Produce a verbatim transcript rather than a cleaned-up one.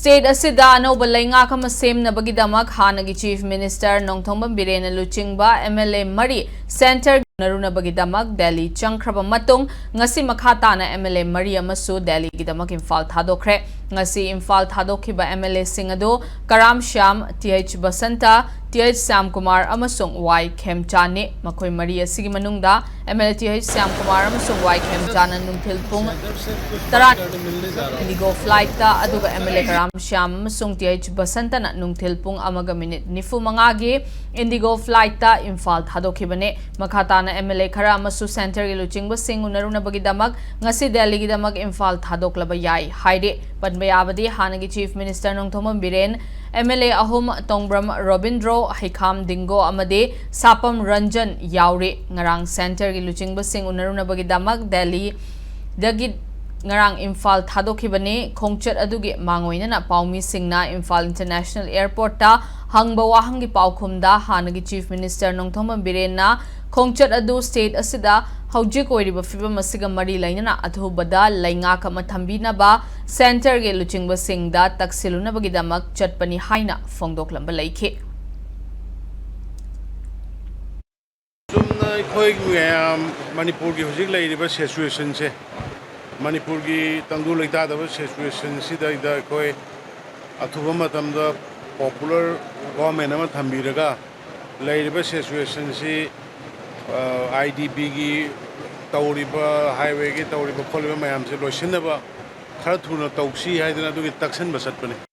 State ꯑꯁꯤꯗ ꯑꯅꯧꯕ ꯂꯩꯉꯥꯛ ꯑꯃ ꯁꯦꯝꯅꯕꯒꯤꯗꯃꯛ ꯍꯥꯟꯅꯒꯤ Chief Minister ꯅꯣꯡꯊꯣꯝꯕꯝ ꯕꯤꯔꯦꯟꯅ ꯂꯨꯆꯤꯡꯕ M L A ꯃꯔꯤ Centre ꯎꯅꯔꯨꯅꯕꯒꯤꯗꯃꯛ ꯗꯦꯜꯂꯤ ꯆꯪꯈ꯭ꯔꯕ ꯃꯇꯨꯡ, ꯉꯁꯤ ꯃꯈꯥ ꯇꯥꯅ M L A ꯃꯔꯤ ꯑꯃꯁꯨ ꯗꯦꯜꯂꯤꯒꯤꯗꯃꯛ ꯏꯝꯐꯥꯜ ꯊꯥꯗꯣꯛꯈ꯭ꯔꯦ꯫ ꯉꯁꯤ ꯏꯝꯐꯥꯜ ꯊꯥꯗꯣꯛꯈꯤꯕ M L A ꯁꯤꯡ ꯑꯗꯨ ꯀꯔꯥꯝ Shyam, T H Basanta, T H Shyamkumar ꯑꯃꯁꯨꯡ Y ꯈꯦꯝꯆꯥꯟꯅꯤ꯫ ꯃꯈꯣꯏ ꯃꯔꯤ ꯑꯁꯤꯒꯤ ꯃꯅꯨꯡꯗ M L A T H Shyamkumar ꯑꯃꯁꯨꯡ Y ꯈꯦꯝꯆꯥꯟꯅ ꯅꯨꯡꯊꯤꯜ ꯄꯨꯡ ꯇꯔꯥ Indigo flight ꯇ, ꯑꯗꯨꯒ M L A ꯀꯔꯥꯝ ꯁ꯭ꯌꯥꯝ ꯑꯃꯁꯨꯡ T H ꯕꯁꯟꯇꯅ ꯅꯨꯡꯊꯤꯜ ꯄꯨꯡ ꯑꯃꯒ ꯃꯤꯅꯤꯠ ꯅꯤꯐꯨ ꯃꯉꯥꯒꯤ Indigo flight ꯇ ꯏꯝꯐꯥꯜ ꯊꯥꯗꯣꯛꯈꯤꯕꯅꯤ꯫ ꯃꯈꯥ ꯇꯥꯅ M L A ꯈꯔ ꯑꯃꯁꯨ Centre ꯒꯤ ꯂꯨꯆꯤꯡꯕꯁꯤꯡ ꯎꯅꯔꯨꯅꯕꯒꯤꯗꯃꯛ ꯉꯁꯤ ꯗꯦꯜꯂꯤꯒꯤꯗꯃꯛ ꯏꯝꯐꯥꯜ ꯊꯥꯗꯣꯛꯂꯕ ꯌꯥꯏ ꯍꯥꯏꯔꯤ꯫ ꯄꯟꯕ ꯌꯥꯕꯗꯤ, ꯍꯥꯟꯅꯒꯤ Chief Minister Nongthombam Biren, M L A ꯑꯍꯨꯝ, ꯇꯣꯡꯕ꯭ꯔꯝ ꯔꯣꯕꯤꯟꯗ꯭ꯔꯣ, ꯍꯩꯈꯥꯝ ꯗꯤꯡꯒꯣ ꯑꯃꯗꯤ ꯁꯥꯄꯝ ꯔꯟꯖꯟ ꯌꯥꯎꯔꯤ꯫ ꯉꯔꯥꯡ Centre ꯒꯤ ꯂꯨꯆꯤꯡꯕꯁꯤꯡ ꯎꯅꯔꯨꯅꯕꯒꯤꯗꯃꯛ ꯗꯦꯜꯂꯤꯗꯒꯤ ꯉꯔꯥꯡ ꯏꯝꯐꯥꯜ ꯊꯥꯗꯣꯛꯈꯤꯕꯅꯤ꯫ ꯈꯣꯡꯆꯠ ꯑꯗꯨꯒꯤ ꯃꯥꯡꯑꯣꯏꯅꯅ ꯄꯥꯎꯃꯤꯁꯤꯡꯅ ꯏꯝꯐꯥꯜ International Airport ꯇ ꯍꯪꯕ ꯋꯥꯍꯪꯒꯤ ꯄꯥꯎꯈꯨꯝꯗ ꯍꯥꯟꯅꯒꯤ Chief Minister ꯅꯣꯡꯊꯣꯝꯕꯝ ꯕꯤꯔꯦꯟꯅ ꯈꯣꯡꯆꯠ ꯑꯗꯨ state ꯑꯁꯤꯗ ꯍꯧꯖꯤꯛ ꯑꯣꯏꯔꯤꯕ ꯐꯤꯕꯝ ꯑꯁꯤꯒ ꯃꯔꯤ ꯂꯩꯅꯅ ꯑꯊꯨꯕꯗ ꯂꯩꯉꯥꯛ ꯑꯃ ꯊꯝꯕꯤꯅꯕ Centre ꯒꯤ ꯂꯨꯆꯤꯡꯕꯁꯤꯡꯗ ꯇꯛꯁꯤꯜꯂꯨꯅꯕꯒꯤꯗꯃꯛ ꯆꯠꯄꯅꯤ ꯍꯥꯏꯅ ꯐꯣꯡꯗꯣꯛꯂꯝꯕ ꯂꯩꯈꯤ꯫ ꯆꯨꯝꯅ ꯑꯩꯈꯣꯏ ꯃꯌꯥꯝ ꯃꯅꯤꯄꯨꯔꯒꯤ ꯍꯧꯖꯤꯛ ꯂꯩꯔꯤꯕ situation ꯁꯦ, ꯃꯅꯤꯄꯨꯔꯒꯤ ꯇꯪꯗꯨ ꯂꯩꯇꯥꯗꯕ situation ꯁꯤꯗꯩꯗ ꯑꯩꯈꯣꯏ ꯑꯊꯨꯕ ꯃꯇꯝꯗ popular government ꯑꯃ ꯊꯝꯕꯤꯔꯒ ꯂꯩꯔꯤꯕ situation ꯁꯤ, ꯑ, I D P ꯒꯤ ꯇꯧꯔꯤꯕ, highway ꯒꯤ ꯇꯧꯔꯤꯕ ꯈꯣꯠꯂꯤꯕ ꯃꯌꯥꯝꯁꯦ ꯂꯣꯏꯁꯤꯟꯅꯕ ꯈꯔ ꯊꯨꯅ ꯇꯧꯁꯤ ꯍꯥꯏꯗꯅ ꯑꯗꯨꯒꯤ ꯇꯛꯁꯟꯕ ꯆꯠꯄꯅꯤ꯫